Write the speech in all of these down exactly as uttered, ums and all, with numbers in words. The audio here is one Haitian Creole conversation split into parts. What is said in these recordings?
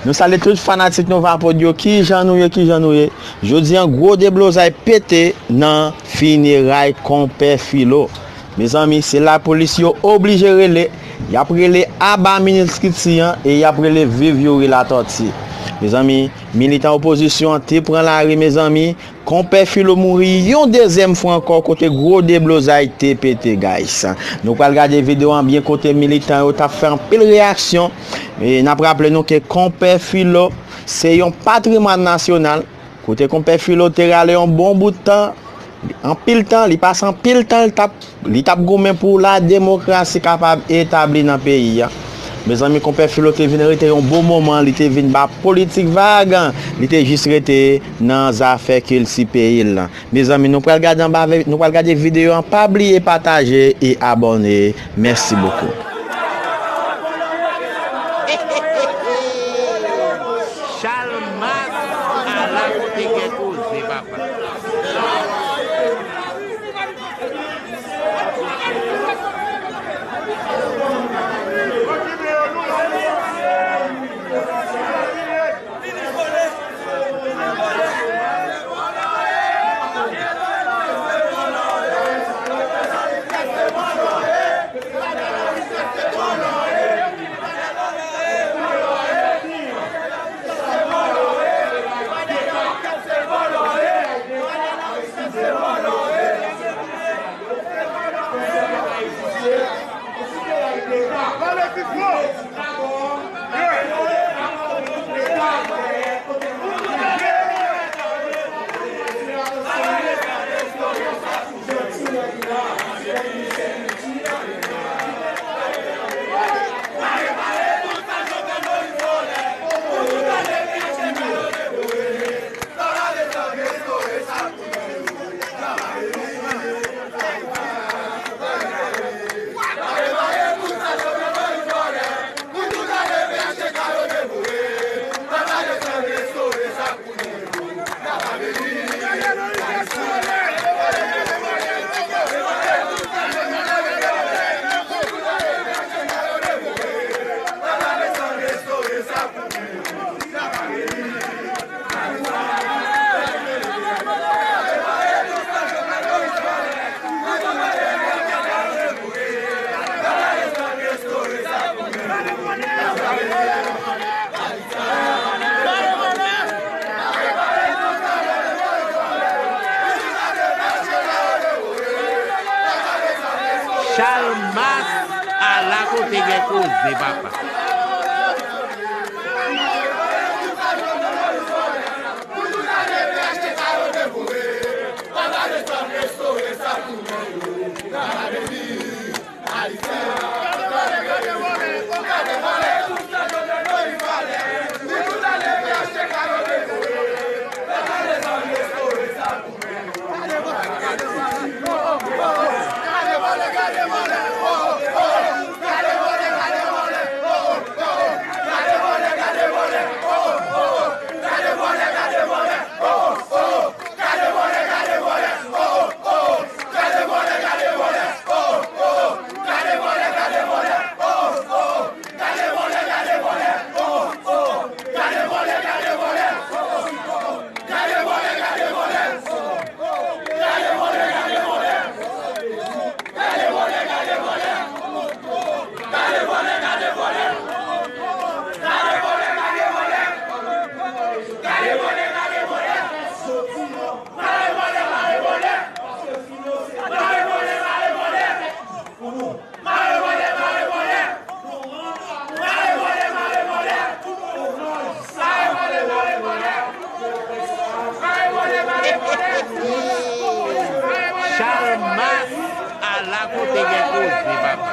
Nou salye tout fanatik Nova Prod yo, kijan nou ye, kijan nou ye? Jodi an, gwo deblozay pete nan fineray Konpè Filo. Mezanmi, se lapolis yo oblije rele. Y ap rele aba minis Kiti an e y ap rele viv Youri Latòti. Mezanmi, militan opozisyon an te pran lari, mezanmi. Konpè Filo mouri yon dezyèm fwa ankò kote gwo deblozay te pete, guys. Nou pral gade videyo an byen kote militan yo t ap fè anpil reyaksyon. E n ap raple nou ke Konpè Filo se yon patrimwàn nasyonal. Kote Konpè Filo te rale yon bon bout tan, anpil tan, li pase anpil tan, li t ap, li t ap goumen pou la demokrasi kapab etabli nan peyi a. Mezanmi, Konpè Filo te vin rete yon bon moman, li te vin ba politik vag, li te jis rete nan zafè kilti peyi l lan. Mezanmi, nou pral gade anba, nou pral gade videyo an, pa bliye pataje e abòne. Mèsi bokou. Chalmas, ala kote gen koze, papa. Chalmas, ala kote gen koze, papa. Chalmas, ala kote gen koze, papa.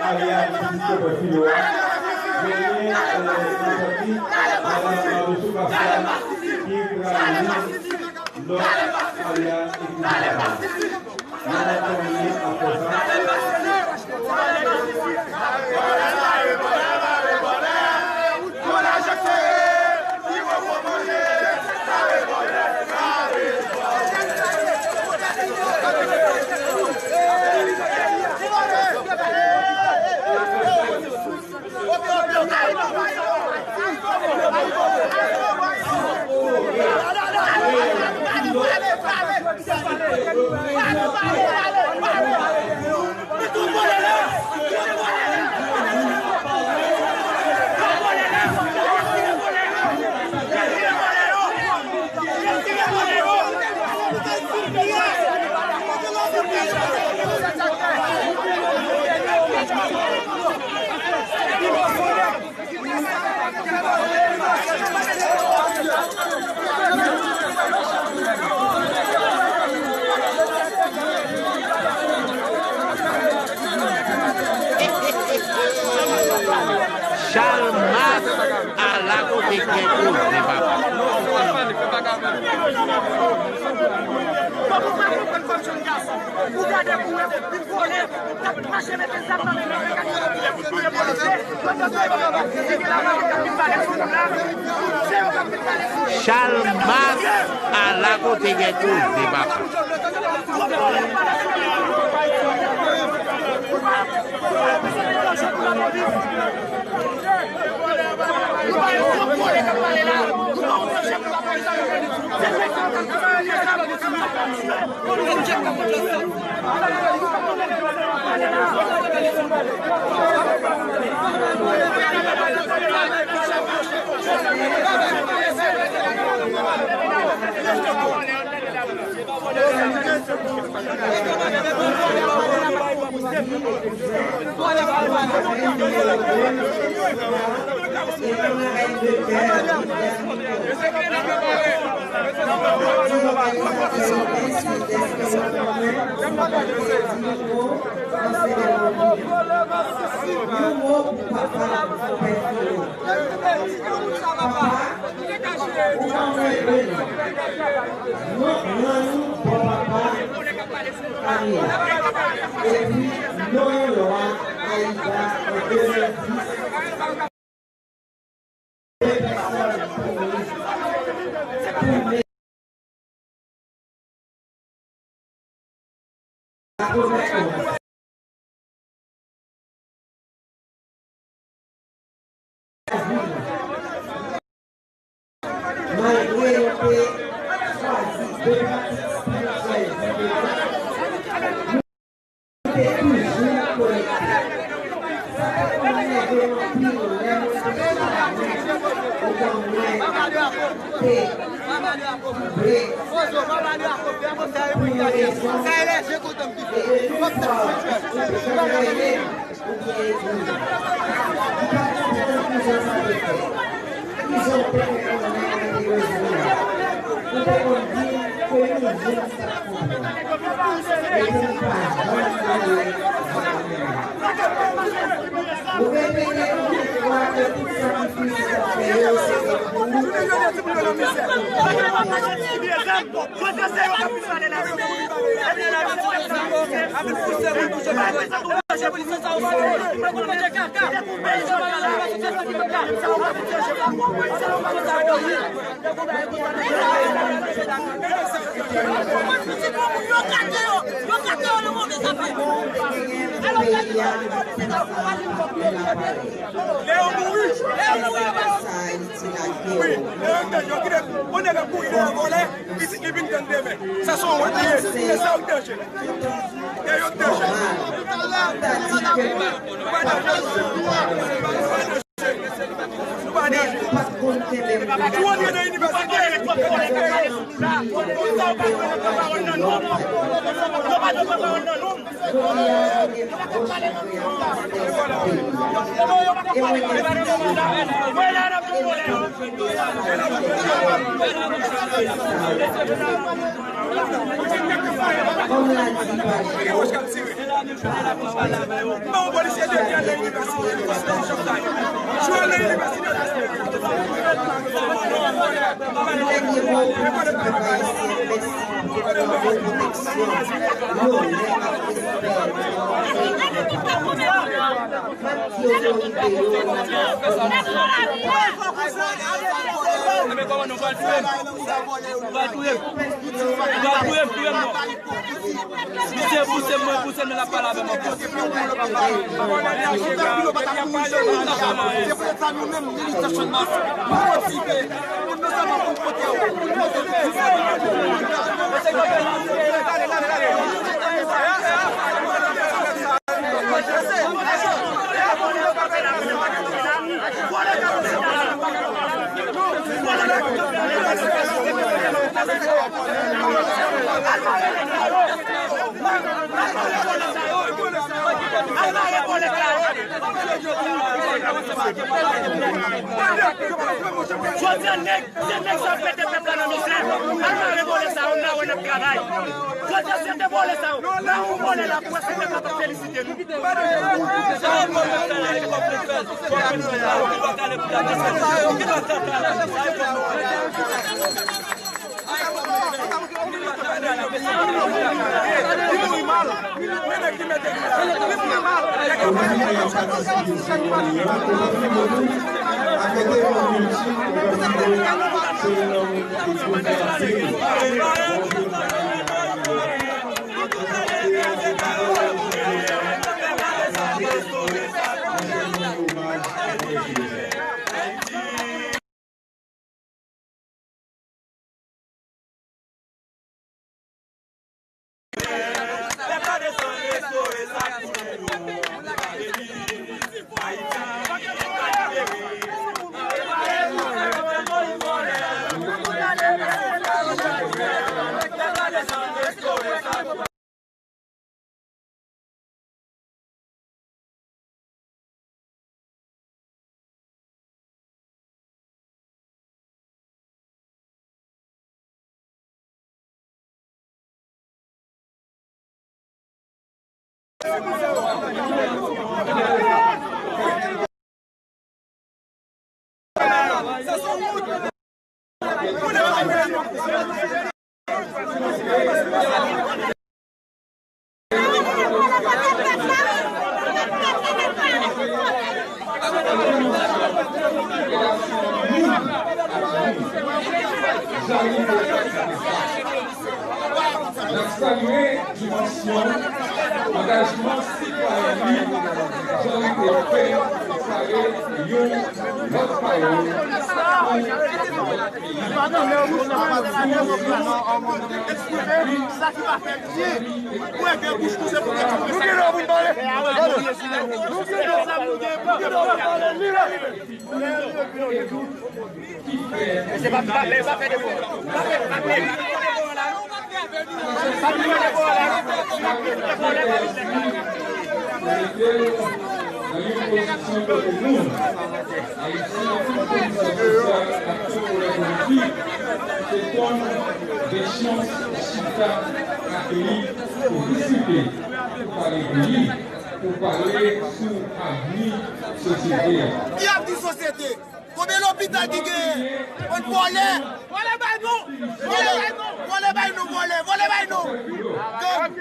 Maria Francisco Porfirio a, genyen, eh, nan tèt li, Madan Mado Soukafa, ki pral li lòt Maria Francisco. N ap kontinye apre sa. Chalmas ala kote gen koze, papa. Ou gade pou wè, vin vole, t ap mache mete zam nan men yo, se gade yo ki gen polisye, yo te fè yo, se gen la mafya k ap vin pale sou nou la, se yo k ap vin pale sou nou. Chalmas ala kote gen koze, papa. Papa, ou pa mwen vre non. Non, non, non, bon papa, Ariel. Epi, non, lwa Aida an de mil dis. Malgre yo te chwazi de pratik espirityèl diferan, nou te toujou konekte. Sa te konn nève m anpil lè mwen te chwazi oubyen mwen te koube pou yon rezon. E de tout fòs, ou te janm rele m, ou te ede m. M pa t konprann kijan sa te fèt. Kijan w te fè konnen mwen te bezwen w? Ou te konn di m ke yon jou m t ap konprann. Epi m pa janm bliye sa menm. Ou repete anpil fwa ke tout sakrifis ou t ap fè yo, se te pou ou. Lè yo mouri, lè yo mouri, yo pa mouri. Wi, lè yo te, yo kite, yon nèg ap mouri, lè yo vòlè, li, li vin tann demen. Sa se yon wont li ye. Se sa yo te danje. Lè yo te danje. Nou pa danje. Nou pa danje. Nou pa danje. Tou antre nan inivèsite. Kòm l a di, pa Bon, polisye te pran nan inivèsite, jwe nan inivèsite. Misye pouse m, mwen pouse m, l ap pale avè m ankò. Se poutèt sa nou menm, militan Channmas, nou motive. Jodi a, nèg, se nèg sa mete pèp la nan mizè. Al mare vòlè sa yo, n a wè n ap travay. Jodi a, se te vòlè sa yo. Nan yon vòlè la, pou wè si pèp la p ap felisite nou. N ap salye dimansyon angajman sitwayen li, jan li te fè pale yon lòt pawòl pou lòt peyi. Nou gen dwa pou n pale. Nou gen dwa pou n pale. Li rele. Nan yon pozisyon kote moun, Ayisyen, tout kondisyon sosyal ak tout koulè politik, se konn gen chans chita ak li pou diskite, pou pale de li, pou pale sou avni sosyete a. Ki avni sosyete? Konbyen lopital ki genyen? Konn vòlè. Vòlè bay nou. Vòlè bay nou. Vòlè bay nou. Vòlè bay nou. Gang.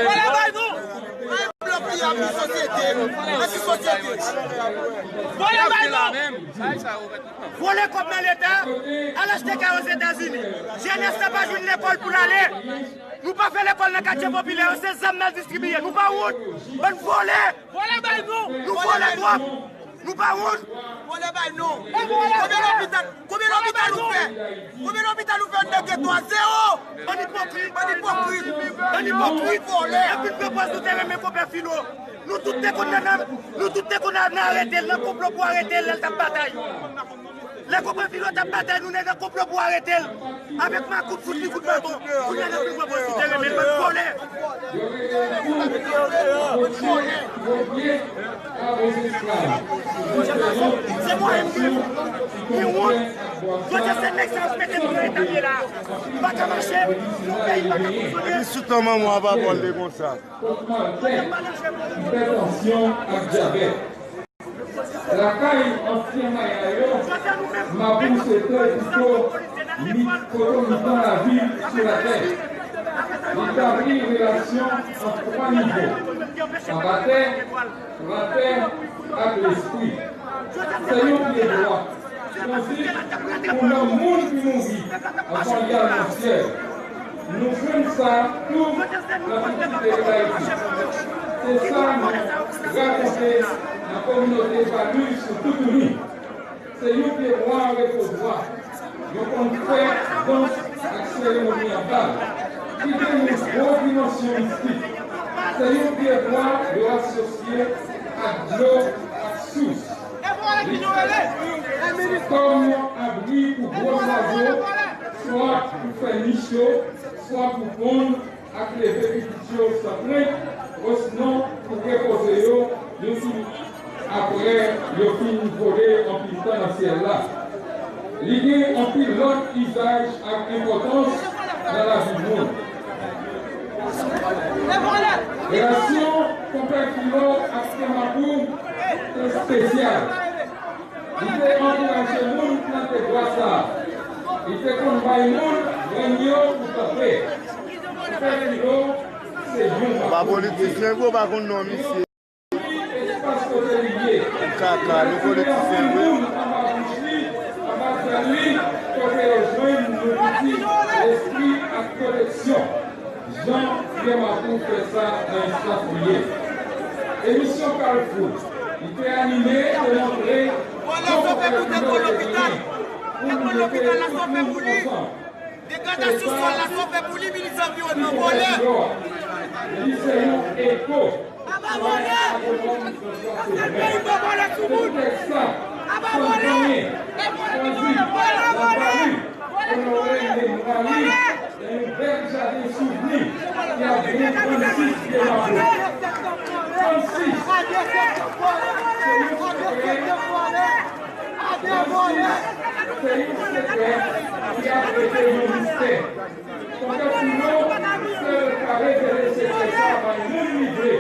Vòlè bay nou. Ay, blòk li ap di sosyete. Anti sosyete. Vòlè bay nou. Vòlè kòb nan Leta. Al achte kay Ozetazini. Jenès la pa jwenn lekòl pou l ale. Nou pa fè lekòl nan katye popilè yo. Se zam n al distribiye. Nou pa wont. Bann vòlè. Vòlè bay nou! Nou vòlè twòp! Nou pa wont! Vòlè bay nou! Konbyen lopital, konbyen lopital nou fè? Konbyen lopital nou fè anndan geto a? Zewo! Bann ipokrit! Bann ipokrit! Bann ipokrit! Vòlè! Epi pwopòz nou te renmen konpè Filo. Nou tout te konn nan, nou tout te konn nan arete l, nan konplo pou arete l lè l t ap batay. Lè konprann Filo t ap batay, nou nan konplo pou arete l. Avèk makout, fout li kout baton. Kounye a n ap vin pran pwosite renmen l, bann vòlè. Se mwen menm ki gen wont. Jodi a se nèg sa ap mete nou nan eta n ye la. M pa ka mache, yon peyi pa ka fonksyone. Epi sou tan manman w ap abòde konsa. Kont maltèt, ipètansyon ak dyabèt. Lakay ansyen Maya yo, Mapou se tè pito mi-, poto mitan lavi sou latè. Li tabli relasyon an twa nivo, anba tè, latè ak lespri. Se yon pye bwa. Sonje, pou nanm moun ki mouri anvan l al nan syèl. Nou jwenn sa tou nan kilti peyi Dayiti. Se sa nou rakonte nan kominote Valus sou Toutouni. Se yon pye bwa repozwa. Yo konn fè dans ak seremoni anba l, ki gen yon gwo dimansyon mistik. Se yon pye bwa yo asosye ak dlo ak sous. Li sèvi kòm yon abri pou gwo zwazo, swa pou fè nich yo, swa pou ponn ak leve pitit yo san krent, osnon pou repoze yo yon ti apre yo fin vole anpil tan nan syèl la. Li gen anpil lòt izaj ak enpòtans nan lavi moun. Relasyon Konpè Filo ak Sè Mapou te espesyal. Li te ankouraje moun plante bwa sa a. Li te konn bay moun grenn yo pou kanpe. Konpè Filo se yon pa politisyen vre, w pa konn non misye. Espas kote li ye. Kaka, nou politisyen vre. Moun anba bouch li, anba zèl li, kote yo jwenn nou piti lespri ak pwoteksyon. Jan Sè Mapou fè sa nan estans li ye. Emisyon Kalfou, li te anime, te montre jan Konpè Filo te genyen pou l mete tout moun ansanm. Degradasyon sòl la, sa w fè pou li, minis anviwònman, vòlè. Li se yon eko. Aba vòlè! Paske peyi pa vòlè sou moun. Aba vòlè! Aba vòlè! Vòlè, vòlè! Onore memwa li nan yon bèl jaden souvni ki ap gen trannsis pye mapou. Trannsis! Se yon sekrè. Trannsis! Se yon sekrè ki ap rete yon mistè. Konpè Filo sèl ka revele sekrè sa a bay moun li vle,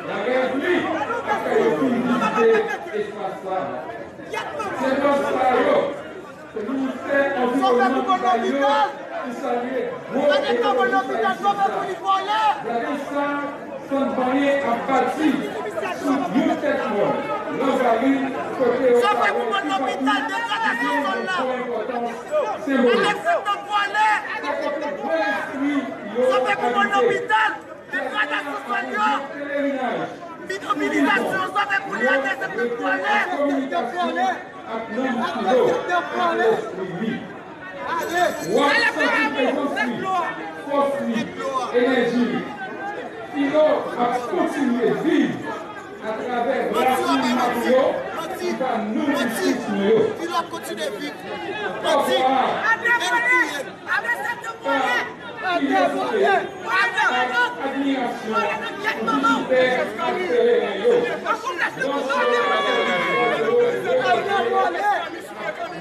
nan rèv li, apre yo fin vizite espas sa a. Se dans sa yo, se ministè anviwònman ki bay yo, ki salye gwo ekonomi sa isit la. Gade sa, sant Vanyen ap bati sou yon tèt mòn, nan Vali, kote yo ka wè toupatou, li gen yon gwo enpòtans senbolik. Sa se pou gwo lespri yo abite. Gade sa pou gwo pelerinaj. Yo rete an kominikasyon ak nanm Filo, ak lespri li. W ap santi prezans li, fòs li, enèji li. Filo ap kontinye viv atravè rasin mapou yo ki ka nouri sous nou yo. Filo ap kontinye viv. Pafwa, pa kiyesite ak admirasyon pou vizitè ak peleren yo.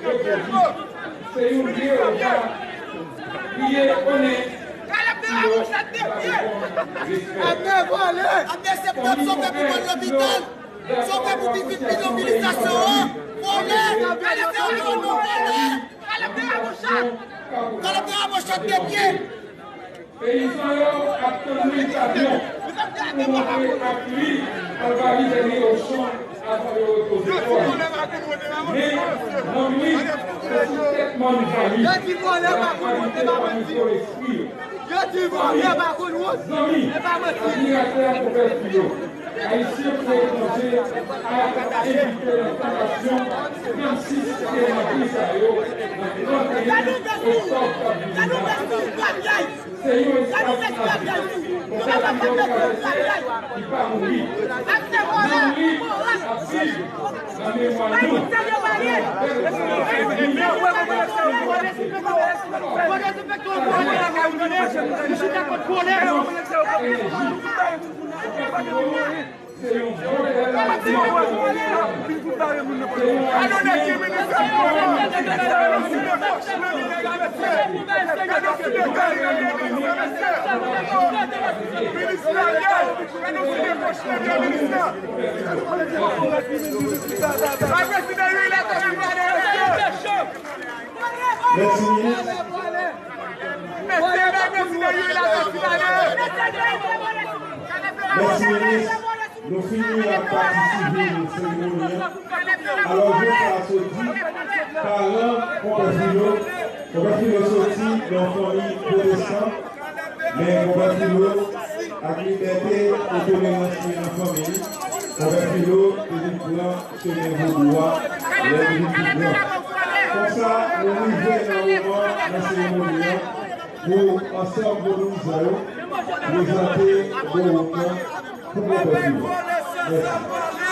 Dans yo, se yon lye oga, lye onè, Kalab de Rabochat de pye! Abner vòlè! Abner se pèp sove pou mòn lopital! Sove pou pitit milyonizasyon an! Vòlè! Kalab de Rabochat! Kalab de Rabochat de pye! Peyizan yo ap tann li kamyon pou monte ak li al Vali dènye Ochan avan yo repoze kò yo. Men, nanm li se sou tèt mòn Vali l ap abite pami gwo lespri yo. Fanmi, zanmi, admiratè a Konpè Filo, Ayisyen kou etranje, ap envite nan fondasyon trannsis pye mapou sa yo nan trannteyen oktòb k ap vini la. Se yon espas lavi, Konpè Filo travèse, li pa mouri. Nanm li ap Mèsi, minis. Mèsi, minis. Nou fini ak pati sivil seremoni an. Alò, jan sa a sot di, paran konpè Filo, konpè Filo soti nan fanmi pwotestan, men konpè Filo, ak libète e tolerans li nan fanmi, konpè Filo te vin pran chemen vodou a lè li vin pi gran. Konsa, nou rive nan moman nan seremoni an pou ansanm vodouyizan yo prezante gwo wout lan pou konpè Filo. Mèsi.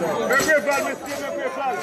Men Preval, mesye, men Preval.